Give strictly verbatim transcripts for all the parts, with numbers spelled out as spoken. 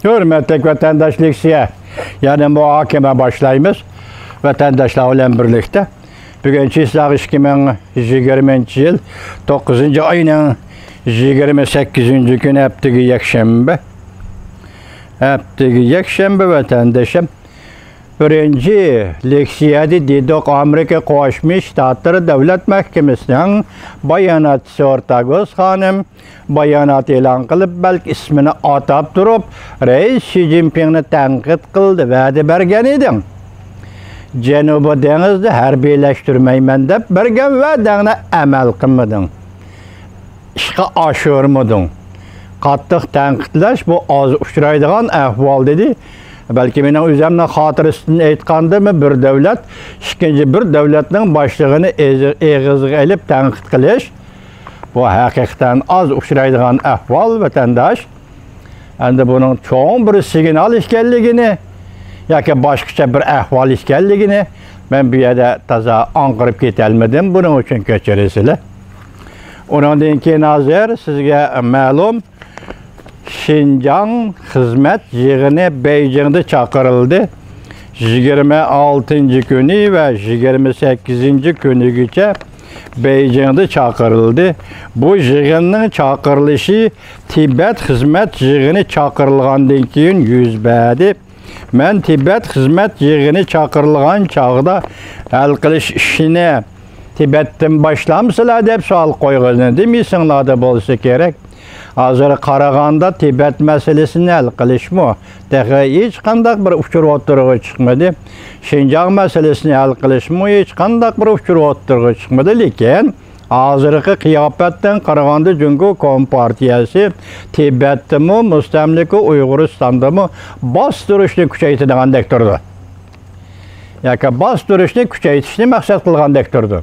ھۆرمەتلىك ۋەتەنداش، لېكسىيە، يەنى مۇھاكىمە باشلايمىز ۋەتەنداشلار بىلەن بىرلىكتە. بۈگۈن چىسلاق ئىككى مىڭ يىگىرمىنچى يىل توققۇزىنچى ئاينىڭ يىگىرمە سەككىزىنچى كۈنى، ھەپتىگە يەكشەنبە. ھەپتىگە يەكشەنبە ۋەتەندىشىم. بىرىنچى لېكسىيەدە دېدۇق، ئامېرىكا قوشما شتاتلىرى دۆلەت مەھكىمىسىنىڭ باياناتچىسى ئورتاگوس خانىم بايانات ئېلان قىلىپ، بەلكى ئىسمىنى ئاتاپ تۇرۇپ، رەئىس شى جىنپىڭنى تەنقىد قىلدى، ۋەدە بەرگەن ئىدىڭ. جەنۇبىي دېڭىزنى ھەربىيلەشتۈرمەيمەن دەپ بەرگەن ۋەدەڭنى ئەمەل قىلمىدىڭ. ئىشقا ئاشۇرمىدىڭ. قاتتىق تەنقىدلەش بۇ ئاز ئۇچرايدىغان ئەھۋال، دېدى. بەلكى مېنىڭ ئۆزۈمنىڭ خاتىرىسىدىن ئېيتقاندىمۇ، بىر دۆلەت ئىككىنچى بىر دۆلەتنىڭ باشلىقىنى ئېزى-، ئېغىزىغا ئېلىپ تەنقىد قىلىش، بۇ ھەقىقەتەن ئاز ئۇچرايدىغان ئەھۋال، ۋەتەنداش. ئەمدى بۇنىڭ چوڭ بىر سىگنال ئىكەنلىكىنى ياكى باشقىچە بىر ئەھۋال ئىكەنلىكىنى مەن بۇ يەردە تازا ئاڭقىرىپ كېتەلمىدىم. بۇنىڭ ئۈچۈن كەچۈرىسىلەر. ئۇنىڭدىن كېيىن ھازىر سىزگە مەلۇم، شىنجاڭ خىزمەت يىغىنى بېيجىڭدا چاقىرىلدى. يىگىرمە ئالتىنچى كۈنى ۋە يىگىرمە سەككىزىنچى كۈنىگىچە بېيجىڭدا چاقىرىلدى. بۇ يىغىننىڭ چاقىرىلىشى تىبەت خىزمەت يىغىنى چاقىرىلغاندىن كېيىن يۈز بەردى. مەن تىبەت خىزمەت يىغىنى چاقىرىلغان چاغدا ھەل قىلىش ئىشىنى تىبەتتىن باشلامسىلەر دەپ سوئال قويغان ئىدىم، ئېسىڭلاردا بولسا كېرەك. ھازىر قارىغاندا تىبەت مەسىلىسىنى ھەل قىلىشمۇ تېخى ھېچقانداق بىر ئۇچۇر ئوتتۇرىغا چىقمىدى. شىنجاڭ مەسىلىسىنى ھەل قىلىشمۇ ھېچقانداق بىر ئۇچۇر ئوتتۇرىغا چىقمىدى، لېكىن ھازىرقى قىياپەتتىن قارىغاندا، جۇڭگو كومپارتىيەسى تىبەتتىمۇ، مۇستەملىكە ئۇيغۇرىستاندىمۇ باستۇرۇشنى كۈچەيتىدىغاندەك تۇرىدۇ. ياكى باستۇرۇشنى كۈچەيتىشنى مەقسەت قىلغاندەك تۇرىدۇ.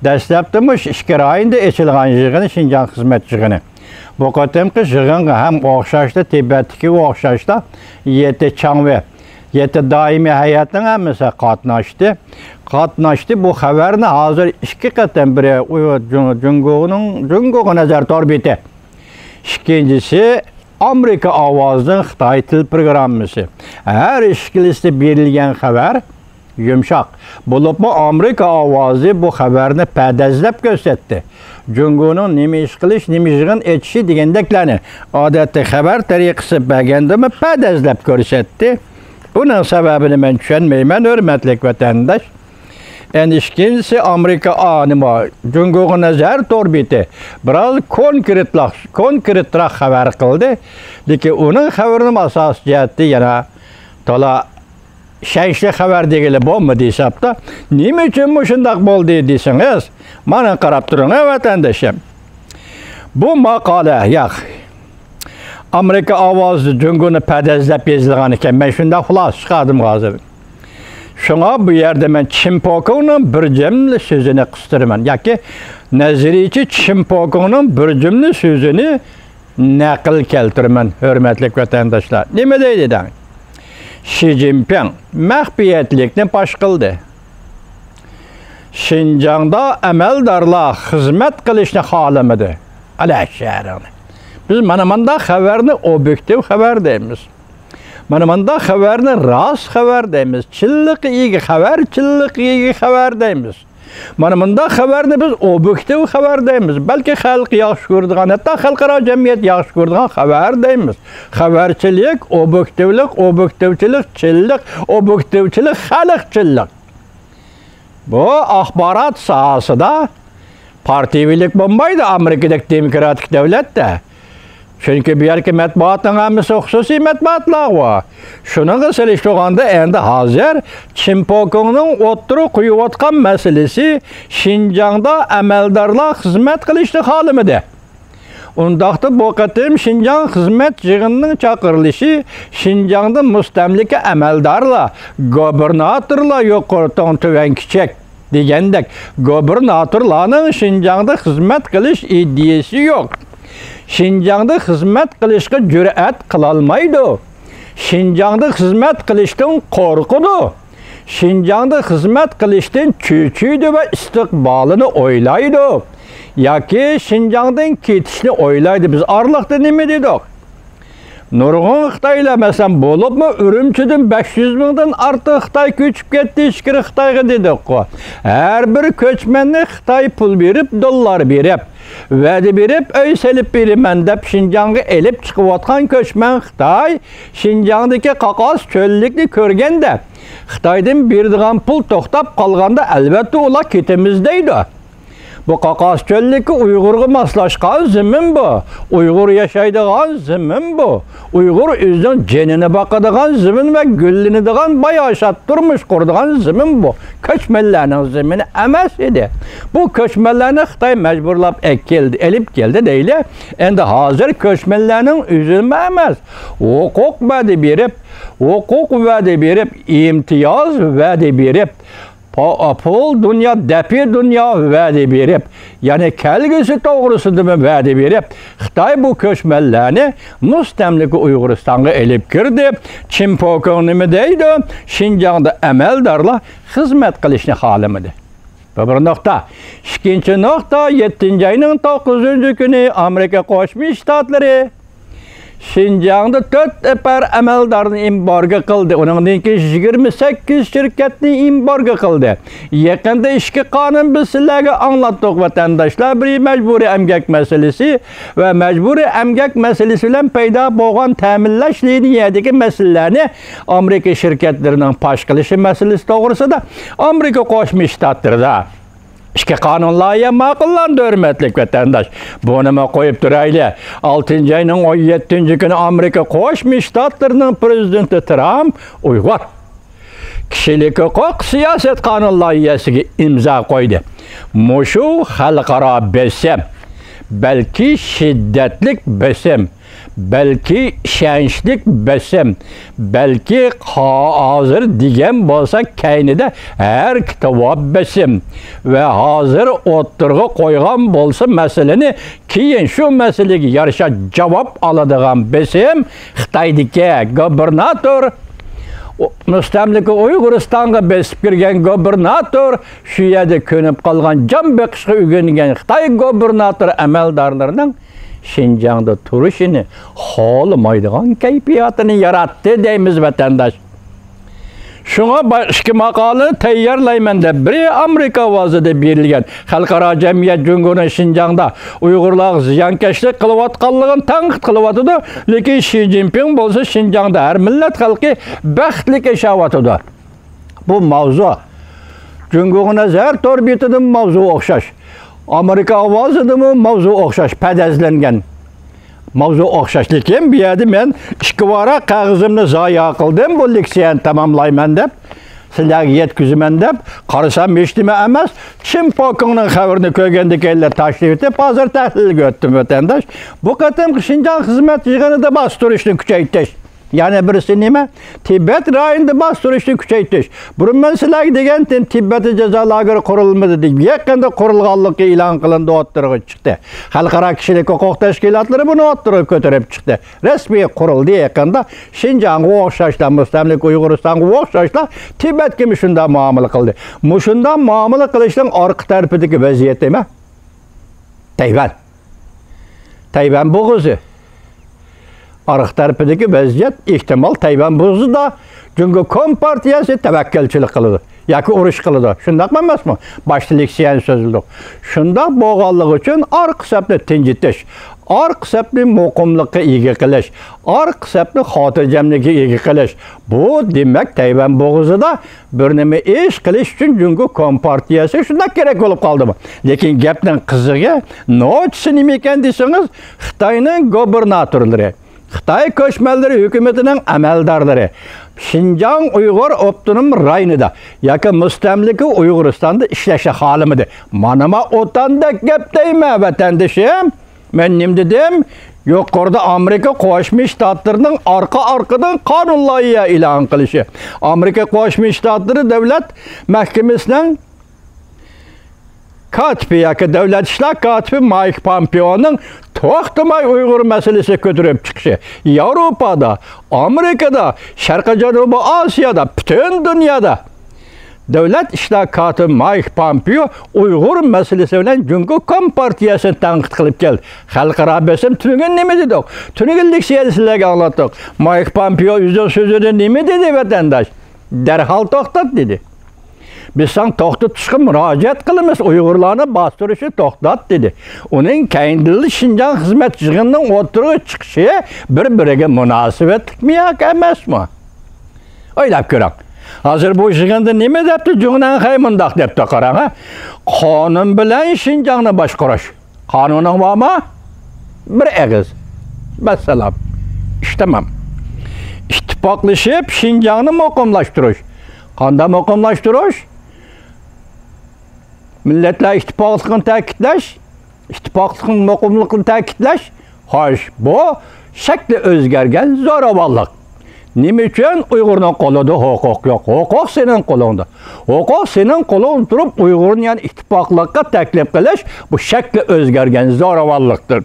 دەسلەپتە مۇشۇ ئىككى رايوندا ئېچىلغان يىغىن، شىنجاڭ خىزمەت يىغىنى. بۇ قېتىمقى يىغىنغا ھەم ئوخشاشلا، تىبەتتىكىگە ئوخشاشلا، يەتتە چاڭۋې، يەتتە دائىمىي ھەيئەتنىڭ ھەممىسى قاتناشتى. قاتناشتى. بۇ خەۋەرنى ھازىر ئىككى قېتىم، بىرى ئۇ جۇڭ-، جۇڭگونىڭ، جۇڭگوغا نەزەر تور بېتى، ئىككىنچىسى ئامېرىكا ئاۋازىنىڭ خىتاي تىل پروگراممىسى. ھەر ئىككىلىسىدە بېرىلگەن خەۋەر يۇمشاق. بولۇپمۇ ئامېرىكا ئاۋازى بۇ خەۋەرنى پەدەزلەپ كۆرسەتتى. جۇڭگونىڭ نېمە ئىش قىلىش، نېمە يىغىن ئېچىشى دېگەندەكلەرنى ئادەتتىكى خەۋەر تەرىقىسى بەرگەندىمۇ پەدەزلەپ كۆرسەتتى. بۇنىڭ سەۋەبىنى مەن چۈشەنمەيمەن، ھۆرمەتلىك ۋەتەنداش. ئەنە ئىككىنچىسى، ئامېرىكا، ئا، نېمە، جۇڭگوغا نەزەر تور بېتى بىراز كونكرېتلاق-، كونكرېتراق خەۋەر قىلدى. لېكىن ئۇنىڭ خەۋىرىنىمۇ ئاساسىي جەھەتتە يەنە تولا ئىشەنچلىك خەۋەر دېگىلى بولمىدى ھېسابتا. نېمە ئۈچۈن مۇشۇنداق بولدى دېسىڭىز، مانا قاراپ تۇرۇڭ، ۋەتەندىشىم. بۇ ماقالە، ياق، ئامېرىكا ئاۋازى جۇڭگونى پەدەزلەپ يېزىلغان ئىكەن. مەن شۇنداق خۇلاسە چىقاردىم ھازىر. شۇڭا بۇ يەردە مەن چىن پوكۇڭنىڭ بىر جۈملە سۆزىنى قىستۇرىمەن ياكى نەزەرىيچى چىن پوكۇڭنىڭ بىر جۈملە سۆزىنى نەقىل كەلتۈرىمەن، ھۆرمەتلىك ۋەتەنداشلار. نېمە دەيدۇ دەڭ؟ شى جىنپىڭ مەخپىيەتلىكنى پاش قىلدى. شىنجاڭدا ئەمەلدارلار خىزمەت قىلىشنى خالىمىدى. ئەلە شەھىرىڭنى. بىز مانا مۇنداق خەۋەرنى ئوبيېكتىپ خەۋەر دەيمىز. مانا مۇنداق خەۋەرنى راست خەۋەر دەيمىز. چىنلىققا ئىگە خەۋەر، چىنلىققا ئىگە خەۋەر دەيمىز. مانا مۇنداق خەۋەرنى بىز ئوبيېكتىپ خەۋەر دەيمىز. بەلكى خەلق ياخشى كۆرىدىغان، ھەتتا خەلقئارا جەمئىيەت ياخشى كۆرىدىغان خەۋەر دەيمىز. خەۋەرچىلىك، ئوبيېكتىپلىق، ئوبيېكتىپچىلىك، چىنلىق، ئوبيېكتىپچىلىك، خەلقچىللىق. بۇ ئاخبارات ساھەسىدە پارتىيىۋىلىك بولمايدۇ، ئامېرىكىدەك دېموكراتىك دۆلەتتە. چۈنكى بۇ يەركى مەتبۇئاتنىڭ ھەممىسى خۇسۇسىي مەتبۇئاتلارغۇ. شۇنىڭغا سېلىشتۇرغاندا، ئەندى ھازىر چىن پوكۇڭنىڭ ئوتتۇرىغا قويۇۋاتقان مەسىلىسى شىنجاڭدا ئەمەلدارلار خىزمەت قىلىشنى خالىمىدى. ئۇنداقتا بۇ قېتىم شىنجاڭ خىزمەت يىغىنىنىڭ چاقىرىلىشى شىنجاڭدا مۇستەملىكە ئەمەلدارلار، گوبېرناتورلار، يۇقىرى توڭ، تۆۋەن كىچىك دېگەندەك، گوبېرناتورلارنىڭ شىنجاڭدا خىزمەت قىلىش ئىدىيىسى يوق. شىنجاڭدا خىزمەت قىلىشقا جۈرئەت قىلالمايدۇ. شىنجاڭدا خىزمەت قىلىشتىن قورقىدۇ. شىنجاڭدا خىزمەت قىلىشتىن چۆچۈيدۇ ۋە ئىستىقبالىنى ئويلايدۇ. ياكى شىنجاڭدىن كېتىشنى ئويلايدۇ. بىز ئارىلىقتا نېمە دېدۇق؟ نۇرغۇن خىتايلار، مەسىلەن، بولۇپمۇ ئۈرۈمچىدىن بەش يۈز مىڭدىن ئارتۇق خىتاي كۆچۈپ كەتتى ئىچكىرى خىتايغا دېدۇققۇ. ھەر بىر كۆچمەننى خىتاي پۇل بېرىپ، دوللار بېرىپ، ۋەدە بېرىپ، ئۆي سېلىپ بېرىمەن دەپ شىنجاڭغا ئېلىپ چىقىۋاتقان كۆچمەن خىتاي شىنجاڭدىكى قاقاس چۆللۈكنى كۆرگەندە، خىتايدىن بېرىدىغان پۇل توختاپ قالغاندا، ئەلۋەتتە ئۇلار كېتىمىز دەيدۇ. بۇ قاقاس چۆللۈكى ئۇيغۇرغا ماسلاشقان زېمىن بۇ. ئۇيغۇر ياشايدىغان زېمىن بۇ. ئۇيغۇر ئۆزىنىڭ جېنىنى باقىدىغان زېمىن ۋە گۈللىنىدىغان باياشات تۇرمۇش قۇرىدىغان زېمىن بۇ. كۆچمەنلەرنىڭ زېمىنى ئەمەس ئىدى. بۇ كۆچمەنلەرنى خىتاي مەجبۇرلاپ ئەكەلدى، ئېلىپ كەلدى دەيلى. ئەمدى ھازىر كۆچمەنلەرنىڭ ئۆزىمۇ ئەمەس، ھوقۇق ۋەدە بېرىپ، ھوقۇق ۋەدە بېرىپ، ئىمتىياز ۋەدە بېرىپ، پا-، پۇل دۇنيا، دەپئى دۇنيا ۋەدە بېرىپ، يەنى كەلگۈسى توغرىسىدىمۇ ۋەدە بېرىپ، خىتاي بۇ كۆچمەنلەرنى مۇستەملىكە ئۇيغۇرىستانغا ئېلىپ كىردى. چىن پوكىڭ نېمە دەيدۇ؟ شىنجاڭدا ئەمەلدارلار خىزمەت قىلىشنى خالىمىدى. بۇ بىر نۇقتا. ئىككىنچى نۇقتا، يەتتىنچى ئاينىڭ توققۇزىنچى كۈنى ئامېرىكا قوشما شتاتلىرى شىنجاڭدا تۆت نەپەر ئەمەلدارنى ئېمبارگو قىلدى. ئۇنىڭدىن كېيىن يىگىرمە سەككىز شىركەتنى ئېمبارگو قىلدى. يېقىندا ئىككى قانۇن بىز سىلەرگە ئاڭلاتتۇق، ۋەتەنداشلار. بىرى مەجبۇرىي ئەمگەك مەسىلىسى ۋە مەجبۇرىي ئەمگەك مەسىلىسى بىلەن پەيدا بولغان تەمىنلەش لىنىيەدىكى مەسىلىلەرنى ئامېرىكا شىركەتلىرىنىڭ پاش قىلىشى مەسىلىسى توغرىسىدا ئامېرىكا قوشما شتاتلىرىدا ئىككى قانۇن لايىھە ماقۇللاندى، ھۆرمەتلىك ۋەتەنداش. بۇنىمۇ قويۇپ تۇرايلى. ئالتىنچى ئاينىڭ ئون يەتتىنچى كۈنى ئامېرىكا قوشما شتاتلىرىنىڭ پرېزىدېنتى ترامپ ئۇيغۇر كىشىلىك ھوقۇق سىياسەت قانۇن لايىھەسىگە ئىمزا قويدى. مۇشۇ خەلقئارا بېسىم، بەلكى شىددەتلىك بېسىم، بەلكى ئىشەنچلىك بېسىم، بەلكى ھازىر دېگەن بولسا، كەينىدە ھەرىكىتى بار بېسىم ۋە ھازىر ئوتتۇرىغا قويغان بولسا مەسىلىنى، كېيىن شۇ مەسىلىگە يارىشا جاۋاب ئالىدىغان بېسىم خىتايدىكى گۇبېرناتور، مۇستەملىكە ئۇيغۇرىستانغا بېسىپ كىرگەن گۇبېرناتور، شۇ يەردە كۆنۈپ قالغان، جان بېقىشقا ئۆگەنگەن خىتاي گۇبېرناتور ئەمەلدارلىرىنىڭ شىنجاڭدا تۇرۇشىنى خالىمايدىغان كەيپىياتىنى ياراتتى دەيمىز، ۋەتەنداش. شۇڭا با-، ئىككى ماقالىنى تەييارلايمەن دەپ، بىرى ئامېرىكا ئاۋازىدا بېرىلگەن، خەلقئارا جەمئىيەت جۇڭگونىڭ شىنجاڭدا ئۇيغۇرلارغا زىيانكەشلىك قىلىۋاتقانلىقىنى تەنقىد قىلىۋاتىدۇ، لېكىن شى جىنپىڭ بولسا شىنجاڭدا ھەر مىللەت خەلقى بەختلىك ياشاۋاتىدۇ. بۇ ماۋزۇ جۇڭگوغا نەزەر تور بېتىدىمۇ ماۋزۇ ئوخشاش، ئامېرىكا ئاۋازىدىمۇ ماۋزۇ ئوخشاش، پەدەزلەنگەن ماۋزۇ ئوخشاش. لېكىن بۇ يەردە مەن ئىككى ۋاراق قەغىزىمنى زايە قىلدىم، بۇ لېكسىيەنى تاماملايمەن دەپ، سىلەرگە يەتكۈزىمەن دەپ قارىسام، ھېچنېمە ئەمەس. چىن پوكىڭنىڭ خەۋىرىنى كۆرگەندىن كېيىنلا تاشلىۋېتىپ، ھازىر تەھلىلگە ئۆتتۈم، ۋەتەنداش. بۇ قېتىمقى شىنجاڭ خىزمەت يىغىنىدا باستۇرۇشنى كۈچەيتىش. يەنە بىرسى نېمە؟ تىبەت رايونىدا باستۇرۇشنى كۈچەيتىش. بۇرۇن مەن سىلەرگە دېگەنتىم، تىبەتتە جازا لاگېرى قۇرۇلمىدى دەپ. يېقىندا قۇرۇلغانلىقى ئېلان قىلىندى، ئوتتۇرىغا چىقتى. خەلقئارا كىشىلىك ھوقۇق تەشكىلاتلىرى بۇنى ئوتتۇرىغا كۆتۈرۈپ چىقتى. رەسمىي قۇرۇلدى يېقىندا. شىنجاڭغا ئوخشاشلا، مۇستەملىكە ئۇيغۇرىستانغا ئوخشاشلا تىبەتكىمۇ شۇنداق مۇئامىلە قىلدى. مۇشۇنداق مۇئامىلە قىلىشنىڭ ئارقا تەرىپىدىكى ۋەزىيەت نېمە؟ تەيۋەن. تەيۋەن بوغۇزى. ئارقا تەرىپىدىكى ۋەزىيەت ئېھتىمال تەيۋەن بوغۇزىدا جۇڭگو كومپارتىيەسى تەۋەككۈلچىلىك قىلىدۇ ياكى ئۇرۇش قىلىدۇ. شۇنداقمۇ ئەمەسمۇ؟ باشتا لېكسىيەنى سۆزلىدۇق. شۇنداق بولغانلىقى ئۈچۈن ئارقا سەپنى تىنجىتىش، ئارقا سەپنى مۇقىملىققا ئىگە قىلىش، ئارقا سەپنى خاتىرجەملىككە ئىگە قىلىش. بۇ، دېمەك، تەيۋەن بوغۇزىدا بىر نېمە ئىش قىلىش ئۈچۈن جۇڭگو كومپارتىيەسى شۇنداق كېرەك بولۇپ قالدىمۇ؟ لېكىن گەپنىڭ قىزىقى، نوچىسى نېمە ئىكەن دېسىڭىز، خىتاينىڭ گوبېرناتورلىرى، خىتاي كۆچمەنلىرى ھۆكۈمىتىنىڭ ئەمەلدارلىرى شىنجاڭ ئۇيغۇر ئاپتونوم رايونىدا ياكى مۇستەملىكە ئۇيغۇرىستاندا ئىشلەشنى خالىمىدى. مانا ما ئوتاندەك گەپ دەيمەن، ۋەتەندىشىم. مەن نېمە دېدىم؟ يۇقىرىدا ئامېرىكا قوشما شتاتلىرىنىڭ ئارقا-ئارقىدىن قانۇن لايىھە ئېلان قىلىشى، ئامېرىكا قوشما شتاتلىرى دۆلەت مەھكىمىسىنىڭ كاتىپى ياكى دۆلەت ئىشلار كاتىپى مايك پامپېئونىڭ توختىماي ئۇيغۇر مەسىلىسى كۆتۈرۈپ چىقىشى، ياۋروپادا، ئامېرىكىدا، شەرقىي جەنۇبىي ئاسىيادا، پۈتۈن دۇنيادا دۆلەت ئىشلار كاتىپى مايك پامپېئو ئۇيغۇر مەسىلىسى بىلەن جۇڭگو كومپارتىيەسىنى تەنقىد قىلىپ كەلدى. خەلقئارا بېسىم تۈنۈگۈن نېمە دېدۇق؟ تۈنۈگۈنلۈك سىياسەتلەرگە ئاڭلاتتۇق. مايك پامپېئو ئۆزىنىڭ سۆزىدە نېمە دېدى، ۋەتەنداش؟ دەرھال توختات دېدى. بىز ساڭا توختىتىشقا مۇراجىئەت قىلىمىز، ئۇيغۇرلارنى باستۇرۇشنى توختات دېدى. ئۇنىڭ كەينىدىن شىنجاڭ خىزمەت يىغىنىنىڭ ئوتتۇرىغا چىقىشى بىر-بىرىگە مۇناسىۋەتلىكمۇ ياكى ئەمەسمۇ؟ ئويلاپ كۆرۈڭ. ھازىر بۇ يىغىندا نېمە دەپتۇ؟ جۇڭنەنخەي مۇنداق دەپتۇ، قاراڭ ھە. قانۇن بىلەن شىنجاڭنى باشقۇرۇش. قانۇنۇڭ بارمۇ؟ بىر ئېغىز. ۋەسسالام. ئىش تامام. ئىتتىپاقلىشىپ شىنجاڭنى مۇقىملاشتۇرۇش. قانداق مۇقىملاشتۇرۇش؟ مىللەتلەر ئىتتىپاقلىقىنى تەكىتلەش، ئىتتىپاقلىقنىڭ مۇقىملىقىنى تەكىتلەش. خوش، بۇ شەكلى ئۆزگەرگەن زوراۋانلىق. نېمە ئۈچۈن؟ ئۇيغۇرنىڭ قولىدا ھوقۇق يوق. ھوقۇق سېنىڭ قولۇڭدا. ھوقۇق سېنىڭ قولۇڭدا تۇرۇپ، ئۇيغۇرنى يەنە ئىتتىپاقلىققا تەكلىپ قىلىش، بۇ شەكلى ئۆزگەرگەن زوراۋانلىقتۇر.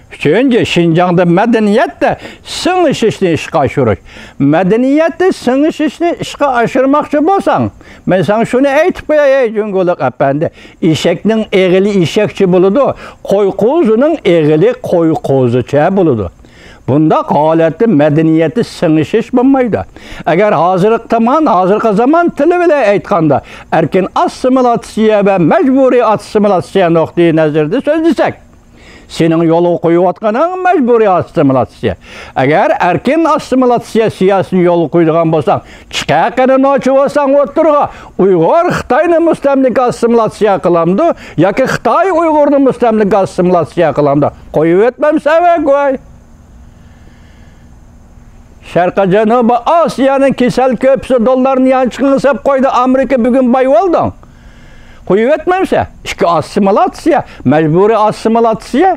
ئۈچىنچى، شىنجاڭدا مەدەنىيەتتە سىڭىشىشنى ئىشقا ئاشۇرۇش. مەدەنىيەتتە سىڭىشىشنى ئىشقا ئاشۇرماقچى بولساڭ، مەن ساڭا شۇنى ئېيتىپ قوياي، ئەي جۇڭگولۇق ئەپەندى. ئېشەكنىڭ ئېغىلى ئېشەكچە بولىدۇ، قوي قوزىنىڭ ئېغىلى قوي قوزىچە بولىدۇ. بۇنداق ھالەتتە مەدەنىيەتتە سىڭىشىش بولمايدۇ. ئەگەر ھازىرقى زامان، ھازىرقى زامان تىلى بىلەن ئېيتقاندا، ئەركىن ئاسسىمىلاتسىيە ۋە مەجبۇرىي ئاسسىمىلاتسىيە نۇقتىئى نەزىرىدە سۆزلىسەك، سېنىڭ يولغا قويۇۋاتقىنىڭ مەجبۇرىي ئاسسىمىلاتسىيە. ئەگەر ئەركىن ئاسسىمىلاتسىيە سىياسىتىنى يولغا قويىدىغان بولساڭ، چىقە قېنى نوچى بولساڭ ئوتتۇرىغا، ئۇيغۇر خىتاينى مۇستەملىكە ئاسسىمىلاتسىيە قىلامدۇ ياكى خىتاي ئۇيغۇرنى مۇستەملىكە ئاسسىمىلاتسىيە قىلامدۇ؟ قويۇۋەتمەمسەن ۋە گۇي. شەرقىي جەنۇبىي ئاسىيانىڭ كېسەل كۆپۈسى دوللارنى يانچۇقىغا سېلىپ قويدى. ئامېرىكا بۈگۈن باي بولدۇڭ. قويۇۋەتمەمسە؟ ئىككى ئاسسىمىلاتسىيە، مەجبۇرىي ئاسسىمىلاتسىيە،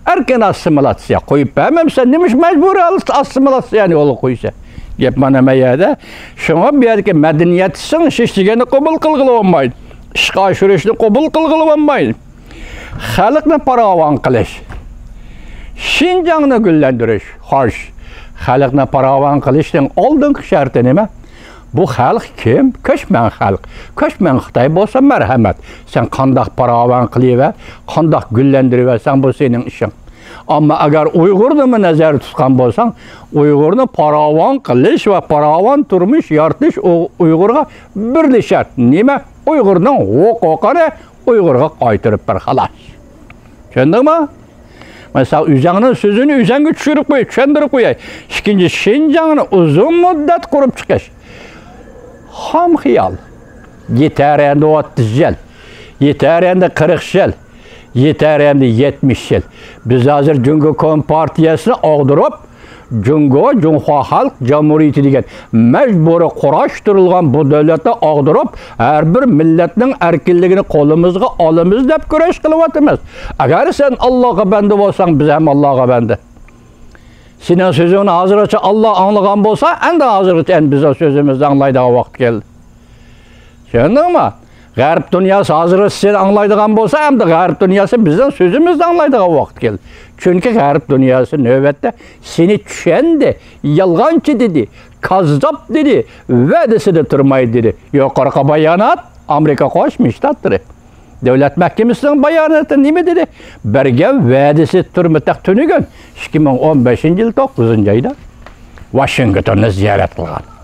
ئەركىن ئاسسىمىلاتسىيە. قويۇپ بەرمەمسە، نېمىش مەجبۇرىي ئاس-، ئاسسىمىلاتسىيەنى يولغا قويسا؟ گەپ مانا ما يەردە. شۇڭا بۇ يەردىكى مەدەنىيەت سىڭىشىش دېگەننى قوبۇل قىلغىلى بولمايدۇ. ئىشقا ئاشۇرۇشنى قوبۇل قىلغىلى بولمايدۇ. خەلقنى پاراۋان قىلىش، شىنجاڭنى گۈللەندۈرۈش. خوش، خەلقنى پاراۋان قىلىشنىڭ ئالدىنقى شەرتى نېمە؟ بۇ خەلق كىم؟ كۆچمەن خەلق. كۆچمەن خىتاي بولسا مەرھەمەت. سەن قانداق پاراۋان قىلىۋەر، قانداق گۈللەندۈرۈۋەرسەڭ، بۇ سېنىڭ ئىشىڭ. ئەمما ئەگەر ئۇيغۇرنىمۇ نەزەردە تۇتقان بولساڭ، ئۇيغۇرنى پاراۋان قىلىش ۋە پاراۋان تۇرمۇش يارىتىش ئۇ-، ئۇيغۇرغا بىرلا شەرت. نېمە؟ ئۇيغۇرنىڭ ھوقۇقىنى ئۇيغۇرغا قايتۇرۇپ بەر، خالاس. چۈشەندىڭمۇ؟ مەن ساڭا ئۆزۈڭنىڭ سۆزىنى ئۆزۈڭگە چۈشۈرۈپ قوي، چۈشەندۈرۈپ قوياي. ئىككىنچى، شىنجاڭنى ئۇزۇن مۇددەت قۇرۇپ چىقىش. خام خىيال. يېتەر ئەمدى ئوتتۇز يىل. يېتەر ئەمدى قىرىق يىل. يېتەر ئەمدى يەتمىش يىل. بىز ھازىر جۇڭگو كومپارتىيەسىنى ئاغدۇرۇپ، جۇڭگو، جۇڭخۇا خەلق جۇمھۇرىيىتى دېگەن مەجبۇرىي قۇراشتۇرۇلغان بۇ دۆلەتنى ئاغدۇرۇپ، ھەر بىر مىللەتنىڭ ئەركىنلىكىنى قولىمىزغا ئالىمىز دەپ كۈرەش قىلىۋاتىمىز. ئەگەر سەن ئاللاغا بەندە بولساڭ، بىز ھەم ئاللاغا بەندە. سېنىڭ سۆزۈڭنى ھازىرغىچە ئاللا ئاڭلىغان بولسا، ئەمدى ھازىرغىچە ئەمدى بىزنىڭ سۆزىمىزنى ئاڭلايدىغان ۋاقىت كەلدى. چۈشەندىڭمۇ؟ غەرب دۇنياسى ھازىر سېنى ئاڭلايدىغان بولسا، ئەمدى غەرب دۇنياسى بىزنىڭ سۆزىمىزنى ئاڭلايدىغان ۋاقىت كەلدى. چۈنكى غەرب دۇنياسى نۆۋەتتە سېنى چۈشەندى، يالغانچى دېدى، كاززاپ دېدى، ۋەدىسىدە تۇرمايدۇ دېدى. يۇقىرىقى بايانات ئامېرىكا قوشما شتاتلىرى دۆلەت مەھكىمىسىنىڭ باياناتى نېمە دېدى؟ بەرگەن ۋەدىسىدە تۇرما تېخى تۈنۈگۈن، ئىككى مىڭ ئون بەشىنچى يىل توققۇزىنچى ئايدا ۋاشىنگتوننى زىيارەت قىلغان.